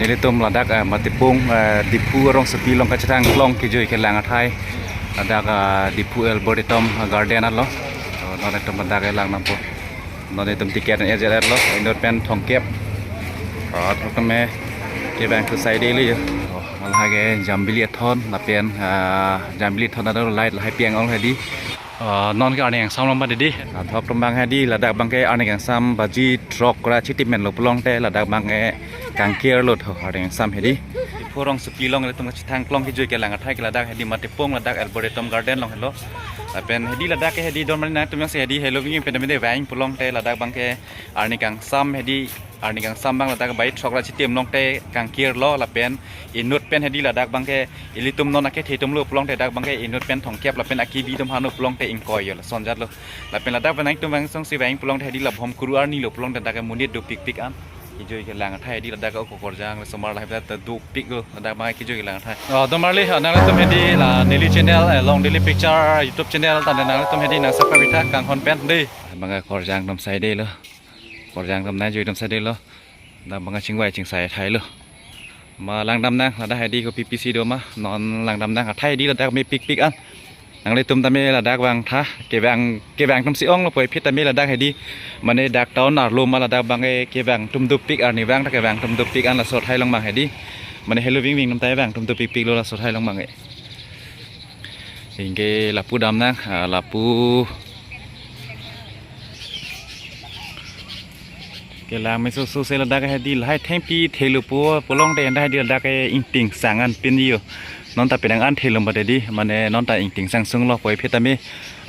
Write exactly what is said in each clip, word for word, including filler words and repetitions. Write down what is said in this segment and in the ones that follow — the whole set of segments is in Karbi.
Nelitum ladak, eh, Matipung, eh, Diphu arongsopi along kachethang klong kejui kelang athai. Ladak, eh, Diphu Arboretum Garden alo. So, non itum ladak kelang nangpo. Non itum ticket er-et lo, inut pen thomkep. Ah, thomkep me kevang thu sai dei lo yo. Oh, malah ke Jambili Athon, lapen, ah, Jambili Athon ado light lahai piang ong hedi. Ah, non ke arni kangsam lo ma dei. Ah, thok atum abang hedi, ladak abang ke arni kangsam baji throk ra chitimen lo pulote, ladak abang ke kangkir lo tho arni kangsam hedi. Diphu arongsopi along ilitum kachethang klong kejui kelang athai ke ladak hedi Matipung ladak Arboretum Garden along helo. Lapen hedi ladak ke hedi don mari nangtum jongsi hedi helo ving pen mede vang pulote ladak abang ke arni kangsam hedi arni kangsam abang ladak baji throk ra chitim lote kangkir lo lapen inut pen hedi ladak abang ke ilitum non akethe atum lo pulote ladak abang ke inut pen thomkep lapen akibi atum hanu pulote ingkoi yo lason jat lo. Lapen ladak abang nangtum vang jongsi vang pulote hedi la bhom kuru arni lo pulote ladak ke monit dopikpik an. Kejui kelang athai hedi ladak ke korjang le somar lahai ta dopik lo ladak abang kejui kelang athai. Oh, don marli, ah, nanglitum hedi la Daily Channel, eh, along Daily Picture YouTube channel ta nanglitum hedi nang subscribe itha kanghon pen dei. Abang ke korjang atum sai dei lo. Korjang atum nai jui atum sai dei lo. Ladak abang ke chingvai chingsai athai lo. Ma langdam nang, ladak hedi kopi pisi do ma, non langdam nang, athai hedi ladak mepikpik an. Nanglitum tame ladak vangtha, kevang, kevang atum si ong lo puvoiphit tame ladak hedi, mane dak town arlo ma ladak abang ke kevang atum dopik arni vang ta kevang atum dopik an laso athai along abang hedi. Mane helo ving ving atum ta vang atum dopikpik lo laso athai along abang ke. Anke lapu dam nang, ah, lapu kelang meso so se ladak hedi lahai thengpi thelo po pulote anta hedi ladak ke ingting sang an pin yo. Non ta penang an thelo mate hedi, mane non ta ingting sang sung lo puvoiphit tame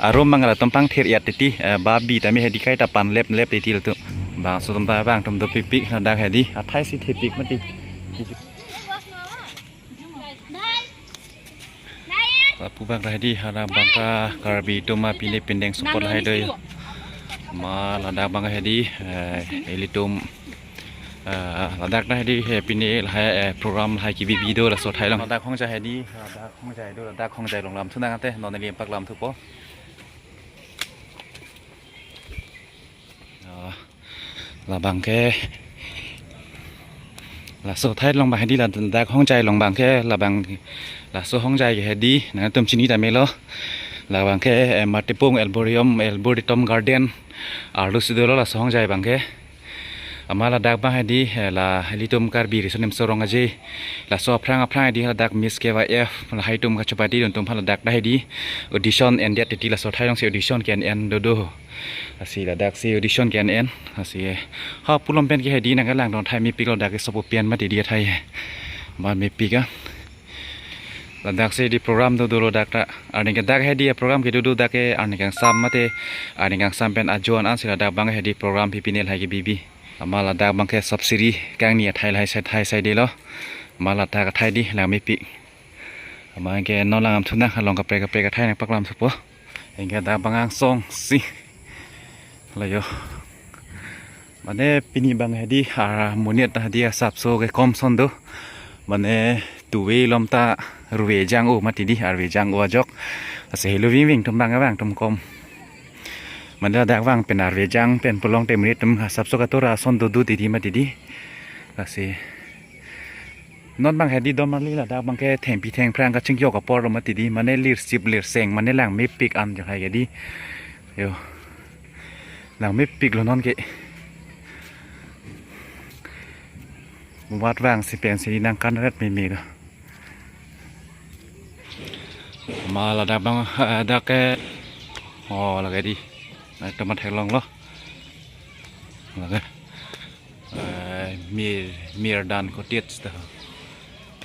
arum mangala atum pangthir-et titi, eh, babi tame hedi kaita pan lep lep titi lo tu. Bangso atum ta vang atum dopikpik ladak hedi, athai si thepik mati. Lapu bak lahai di, hara bangke Karbi atum apine pindeng support lahai do. Ma ladak bangke hedi, eh, ilitum, eh, ladak ta hedi, eh, pine lahai, eh, program lahai kebibi do laso athai along. Ladak hongjai hedi, ladak hongjai do, ladak hongjai along lam thu nang ante, non neli paklam thupo. Ah, labangke laso athai along bang hedi, ladak hongjai along bangke labang laso hongjai ke hedi nangtum chini tame lo. Labangke, eh, Matipung Arboretum, Arboretum Garden arlo si dolo laso hongjai bangke. Ama ladak bang hedi, eh, la ilitum Karbi Riso Nimso Rong Aje laso aphrang aphrang hedi ladak Miss K Y F lahai atum kachepadi dun atum ladak ta hedi audition endet titi, laso athai along si audition ke-en en do do. Lasi ladak si audition ke-en en. Lasi, eh, ha pulo pen ke hedi nangkelang dun athai mepik lo, dak ke sopo pian mati di athai, eh. Ban mepik ah. Ladak si di program do dolo dak ta. Arni ke dak hedi program kedo do dak ke arni kangsam mate. Arni kangsam pen ajo an ansi ladak bang hedi program pipine lahai kebibi. Ama ladak bangke sop siri kangni athai lahai sai athai sai dei lo. Ama ladak athai di lang mepik. Ama ke non lang lam thu nang, along kaprek kaprek athai nangpaklam thupo. Anke dak bang angsong si. La yo. Mane pini bang hedi, ah, monit ta hedi asapso ke kom son do. Mane tuve lom ta ruve jang-o mati di, arve jang-o ajok. Lasi helo ving ving atum bang vang atum kom. Mane ladak vang pen arve jang pen pulote monit atum asapso katora son do do titi mati di. Lasi non bang hedi dom ali ladak bangke thengpi thengphrang kachingjok apor lo mati di, mane lirsip lirseng mane lang mepik an jo hai ke di. Yo. Lang mepik lo non ke. Mat vang si pensi nangkan ret meme lo. Ma ladak bang, eh, dak ke. Oh, lake di. Nangtum matheklong lo. Lake. Eh, Mir, Mirdan Cottage ta.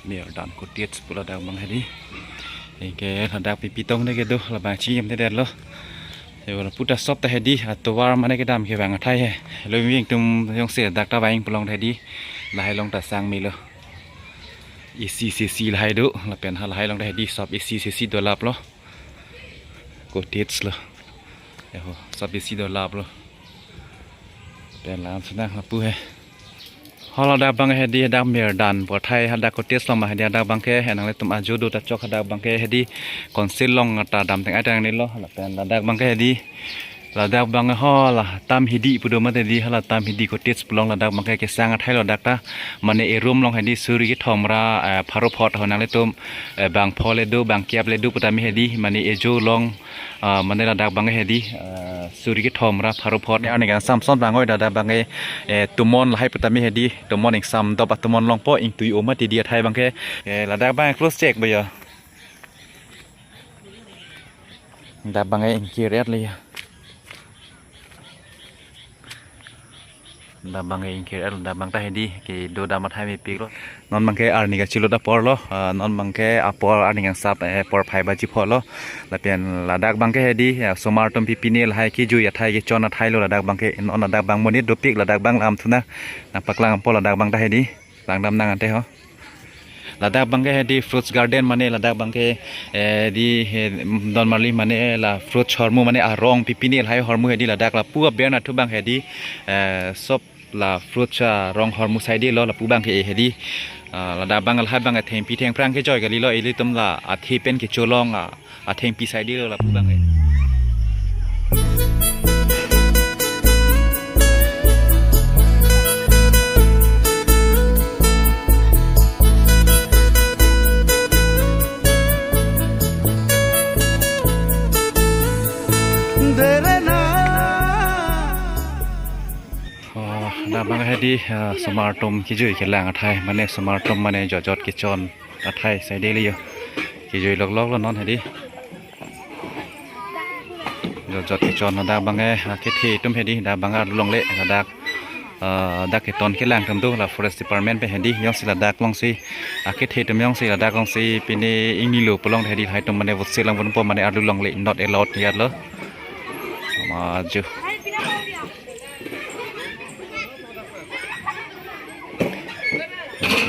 Mirdan Cottage pu ladak bang hedi. Anke ladak pipi tong ne kedo, labang chingim ne det lo. Yo, lapu ta sop ta hedi, atovar mane kedam kevang athai he. Helo ving atum jongsi dak ta vang pulote hedi. Lahai along ta sang melo. A C, A C lahai do, lapen halahai along ta hedi sop A C, A C dolap lo. Cottage lo. Eho, sop A C dolap lo. Pen lam senang lapu he. Haladak bang hedi hadak Mirdan pu athai hadak cottage along bang hedi hadak bangke he nanglitum ajo do ta chok, hadak bangke hedi council along ta dam teng ai teng ni lo, lapen ladak bangke hedi Ladak abang ho la Tam Hidi pu do mati di, hala Tam Hidi cottage pu along ladak abang ke kesang athai lo dak ta. Mane e room along hedi suri kethom ra, eh, pharo phot ho, nanglitum, eh, bang pho le do, bang kep le do pu tame hedi, mane ejo along, ah, mane ladak abang ke hedi, ah, suri kethom ra pharo phot. Arni kangsam ason abang oi, ladak abang ke, eh, tomon lahai pu tame hedi, tomon ingsam dop atomon longpo, ingtui o mati di athai abang ke, eh, ladak abang ke close chek ba ya. Ladak abang ke ingkir-et le ya. Ladak abang ke ingkir-et, ladak abang ta hedi kedo dam athai mepik lo. Non abang ke arni kachelut apor lo, ah, non abang ke apor arni kangsam, eh, porphai baji pho lo. Lapen ladak abang ke hedi, ya, osomar atum pipine lahai kejui athai kechon athai lo ladak abang ke, non ladak abang monit dopik, ladak abang lamthu nang, nangpaklang po ladak abang ta hedi. Langdam nang ante ho. Ladak abang ke hedi fruits garden mane ladak abang ke, eh, di he, don marli mane la fruits ahormu mane arong pipine lahai ahormu hedi ladak lapu aber nathu abang hedi, eh, sop la fruits arong ahormu saide lo lapu abang ke hedi. Ah, ladak abang lahai abang thengpi thengphrang kejoi kali lo, ilitum la athe pen kecho along, ah, athengpi saide lo lapu abang ke. Oh, ladak abang hedi, ah, osomar atum kejui kelang athai, mane osomar atum mane jotjot kechon athai saide le yo. Kejui loklok lo non hedi. Jotjot kechon ladak abang ke, ah, kethe atum hedi, ladak abang arlu longle, ladak, ah, dak keton kelang atum do, la forest department pen hedi, jongsi ladak alongsi, ah, kethe atum jongsi ladak alongsi pine ingni lo pu along hedi, lahai atum mane votsi lang ponpo mane arlu longle, not allowed ya lo. Maju.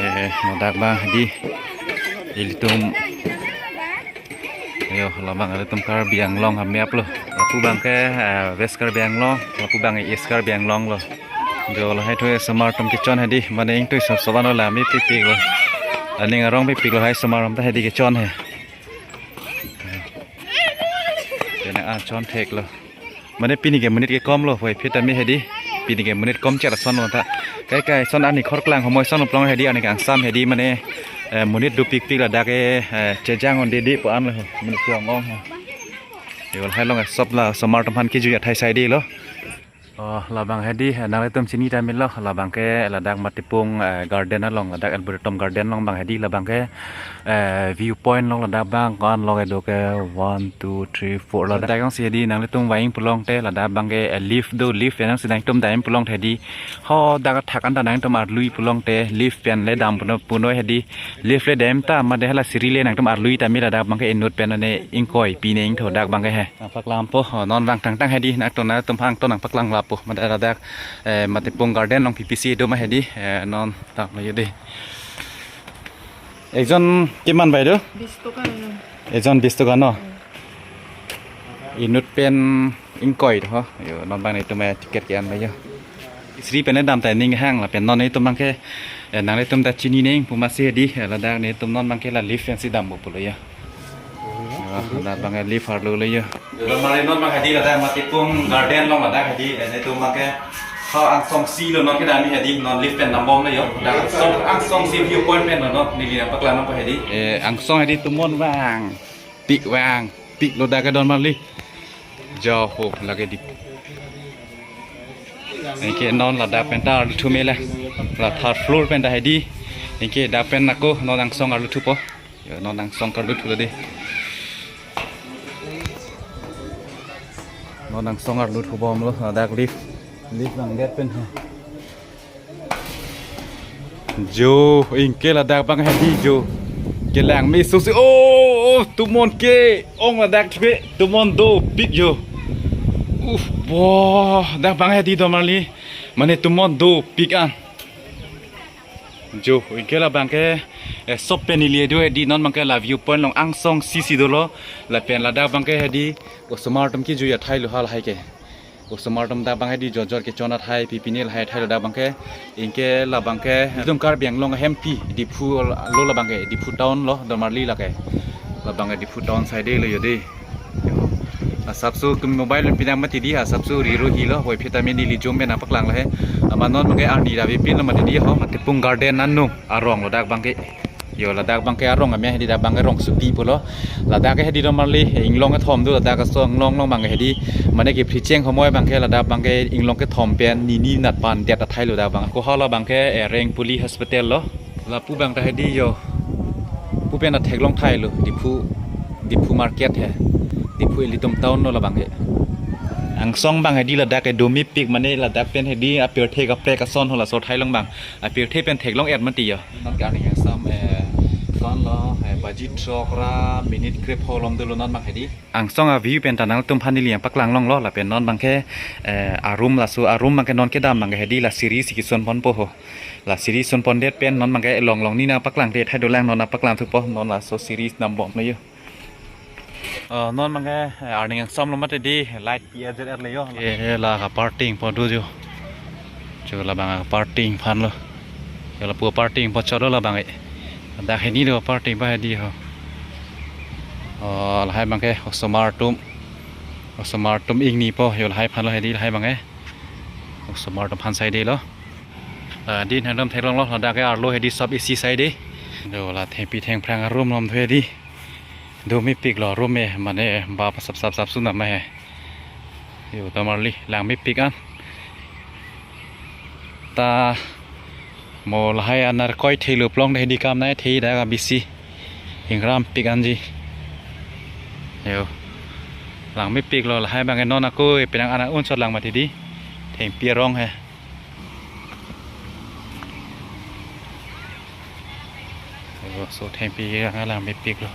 Eh, ladak abang hedi. Ilitum. Ayo, labang ilitum Karbi Anglong amap lo. Lapu abang ke, eh, West Karbi Anglong, lapu abang East Karbi Anglong lo. Jo lahai thu osomar atum kechon hedi, mane ingtui sop sop ano la mepik pik lo. Aning arong pik pik lo lahai osomar atum ta hedi kechon he. Kena achon thek lo. Mane pini ke monit ke kom lo, hoi phit tame hedi. Pini ke monit kom char ason lo ta. Kai kai ason arni khor klang homoi ason lo pu along hedi, arni kangsam hedi mane, eh, monit dopik pik ladak ke, eh, chejang on dede pu an lo. Monit ke ong ong ho. Yo lahai along sop la osomar atum aphan kejui athai saide lo. Oh, labang hedi, eh, nanglitum chini tame lo, labang ke ladak Matipung, eh, garden along, ladak Arboretum garden along abang hedi, labang ke, eh, view point along ladak abang, ko-an lo kedo ke one, two, three, four, ladak jongsi hedi, nanglitum vang pu along te, ladak abang ke, eh, lift do, lift pen jongsi nangtum dam pu along te hedi, ho dak athak an ta nangtum arlui pu along te, lift pen le dam puno, puno hedi, lift le dam ta, mate hala siri le nangtum arlui tame ladak abang ke inut pen ne ingkoi, pine ingtho dak abang ke he. Nangpaklang po, oh, non vang tangtang hedi, nangtum nangtum aphan to nangpaklang lapo, mate ladak, eh, Matipung garden along P P C do ma hedi, eh, non tak lo yo dei. Ekjon kiman bai do? Bis toka na. Ekjon bis toka no? Inut pen ingkoi ho. Yo, non abang netum ticket ke-an bai yo. Sri pen dam ta ning hang lapen non netum abang ke, eh, nanglitum ta chini neng pu masi hedi, eh, ladak netum non abang ke la lift pensi dampo pulo yo. Ah, ladak abang ke lift arlo lo yo. Yo, don marli non abang hedi ladak Matipung garden along ladak hedi, eh, netum abang ke ha angsong isi lo non kedam hedi, non lift pen dambom lo yo. Dak angsong, angsong isi view point pen lo non, neli nangpaklang nangpo hedi. Eh, angsong hedi tomon vang. Pik vang, pik lo dak ke don marli. Jo ho lake di. Anke non ladak pen ta arlu thu mela. La third floor pen ta hedi. Anke dak pen ako non angsong arlu thupo. Yo, non angsong arlu thulo dei. Non angsong arlu thubom lo, ladak lift. Lift vangdet pen he. Jo, anke ladak abang hedi jo. Kelang me susi. Oh, oh, tomon ke-ong ladak thupe, tomon dopik jo. Uf, boh, dak abang hedi don marli. Mane tomon dopik an. Jo, anke labang ke, eh, sop pen ili do hedi non abang ke la view point along angsong isi isi dolo. Lapen ladak abang ke hedi, osomar atum kejui athai lo halahai ke. Osomar atum dak abang hedi jotjot kechon athai pipine lahai athai lo dak abang ke. Anke labang ke, itum Karbi Anglong ahempi, Diphu lo labang ke, Diphu town lo, don marli lake. Labang ke Diphu town side lo yo dei. Asapso ke mobile pen pinang mati di, asapso riro hilo, wai phita mini lijom pen nangpaklang lo he. Ama non abangke arni ra avepin lo mati di ho, Matipung Garden anung arong lo dak abangke. Yo, ladak abangke arong amya hedi, dak abangke Rongsopi pulo. Ladak ke hedi don marli, inglong kethom do, ladak aso inglong along abangke hedi. Mane ke Phricheng homoi abangke ladak abangke inglong kethom pen nini natpan det athai lo dak abang. Ko hala abangke, eh, Rengpuli Hospital lo. Lapu abang ta hedi yo. Pu pen atheklong thai lo, Diphu, Diphu market he. Diphu ilitum town lo labang he. Angsong abang hedi ladak ke do mepik mane ladak pen hedi apirthe kaprek ason ho laso athai along abang. Apirthe pen theklong et mati yo. Non ke arni angsam, eh, ton lo, eh, baji throk ra minute krepho along dolo non abang hedi. Angsong a-view pen ta nangtum aphan neli nangpaklang longlo lapen non abangke, eh, arum laso arum abangke non kedam abangke hedi la siri si kesun ponpo ho. La siri sun pondet pen non abangke longlong ni nangpaklang te thai dolang non nangpaklang thupo non laso siri dambom lo yo. Oh, non abangke, eh, arni angsam lo mati di light P A Z R le yo. Eh, la kaparting po do jo. Jo labang kaparting aphan lo. Yo lapu parting po chot lo labang e. Dak hini do parting pa hedi ho. Oh, lahai abangke osomar atum. Osomar atum ingni po yo lahai aphan lo hedi lahai abangke. Osomar atum aphan sai de lo. Ah, din handom theklong lo ladak ke arlo hedi sab isi sai de. Do la thengpi thengphrang arum lom thu hedi. Do mepik lo arum e mane ba sap sap sap sunam he. Yo don marli lang mepik an. Ta mo lahai anar koi thelo plong de hedi kam nai the dak abisi. Ingram pik anji. Yo. Lang mepik lo lahai abangke non ako penang ana un chot lang mati di. Thengpi arong he. Yo, so thengpi arong lang mepik lo.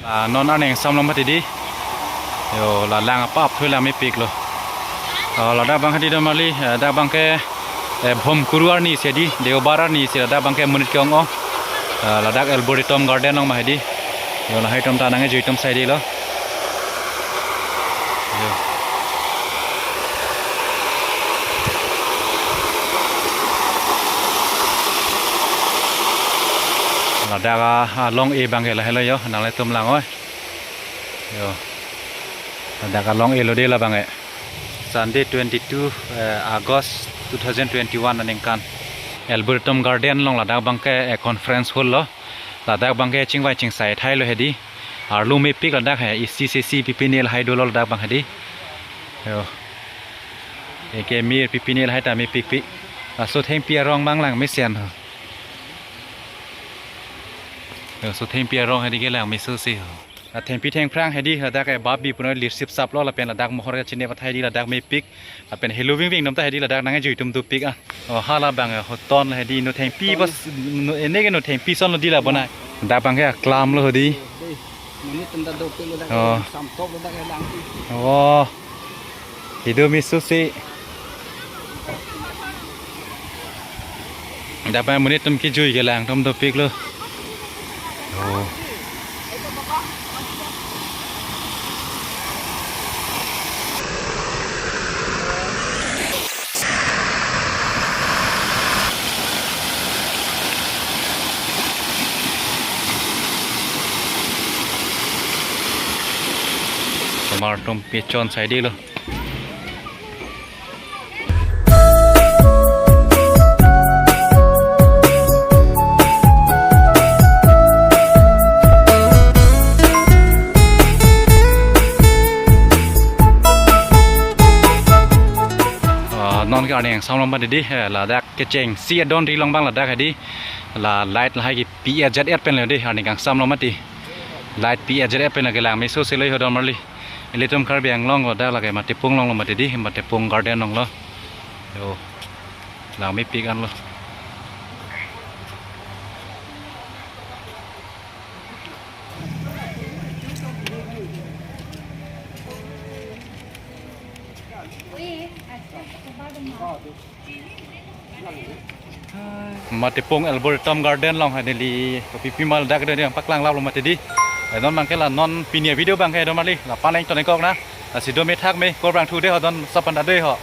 Ah, non arni angsam lo mati di. Yo, la lang apap thu lang mepik lo. Ah, ladak abang hedi don marli, eh, dak abangke, eh, Bhomkuru arni si di, Deobar arni si ladak abangke monit ke-ong-ong. Ah, ladak Arboretum Garden along ma hedi. Yo, lahai atum ta nangkejui atum sai de lo. Yo. Ladak a, along-e abangke lahelo yo, nanglitum lang oi. Yo. Ladak along-e lo de labang e. Sunday twenty-two, eh, August two thousand twenty-one aningkan. Arboretum Garden along ladak abangke, eh, conference hall lo. Ladak abangke chingvai chingsai thai lo hedi. Arlo mepik ladak he, isi sesi pipine lahai dolo ladak abang hedi. Yo. Eke mir pipine lahai ta mepikpik. Laso thengpi arong abang lang mesen ho. Yo, so thengpi arong hedi ke lang meso si ho. A thengpi thengphrang hedi ladak ke babi puno lir sip sap lo lapen ladak mohor kachine pathai di ladak mepik. Lapen helo vingving atum ta hedi ladak nangkejui atum dopik a. Oh, hala abang, eh, hoton hedi no thengpi pas no ene ke no thengpi ason lo di la bonai. Dak abangke aklam lo hedi. Monit atum ta dopik lo dak. Oh. Samtop lo dak lang. Oh. Ido misu si. Dak abang monit atum kejui kelang atum dopik lo. Oh. Osomar atum pechon sai de lo. Ah, non ke arni angsam lo mati di, eh, ladak kechengsi adon ri along abang ladak hedi. La light lahai ke P A Z R pen lo di, arni angsam lo mati. Light P A Z R pen lo kelang meso si lo ho don marli. Ilitum Karbi Anglong lo dak lake Matipung along lo mati di, Matipung Garden along lo. Yo. Lang mepik an lo. Matipung Arboretum Garden along ha neli kopi pi mal dak de yang paklang lap lo mati di. Eh, non abangke la non pini video abangke don marli la paling ton kok na. Lasi do me thak me ko abang thu de ho don sapan da de ho.